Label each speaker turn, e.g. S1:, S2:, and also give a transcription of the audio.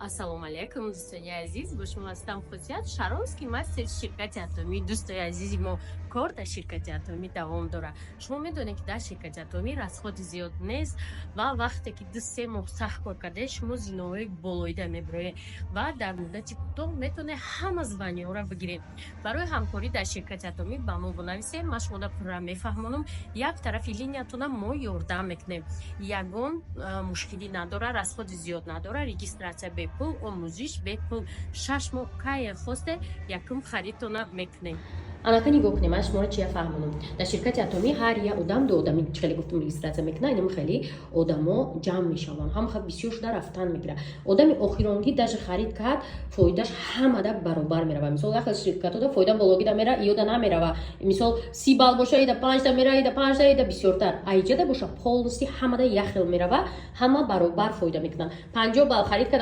S1: Ассалому алайкум, дӯстони азиз! Бо шумо ҳастам Хусият Шаронский, мастер ширкати Атомӣ. Дӯстои азизи мо, кор дар ширкати Атомӣ давом дорад. Шумо медонед, ки дар ширкати Атомӣ расходи зиёд нест ва вақте ки 2-3 моҳ сахт кор кардаед, шумо зиноҳои болоида мебироед ва дар муддати кӯтоҳ метавонед ҳама званиҳоро бигиред. Барои ҳамкорӣ дар ширкати Атомӣ ба мо бинависед, ман шуморо пурра мефаҳмонам. Як тарафи линиятона мо ёрдам мекунем, ягон мушкилӣ надорад, расходи зиёд надорад, регистрация бепул, омӯзиш бепул. 6 моҳ кае хосте, якум харидтона мекунем. Анака, нигоҳ кунем, ман шуморо чия фаҳмонам. Дар ширкати Атомӣ ҳар як одам, ду одами хеле гуфтум, регистрация мекунад, инам хеле одамо ҷамъ мешаванд, ҳам бисёр шуда рафтан мегирад. Одами охиронгӣ даже харид кард, фоидаш ҳамада баробар мерава. Мисол, як хел ширкатода фоида бологида мера, иёда намерава. Мисол, 30 балл боша, ида панҷта мера, ида панҷта, ида бисёртар. Аиҷада боша, полностью ҳамада як хел мерава, ҳама баробар фоида мекунанд. 50 балл харид кард.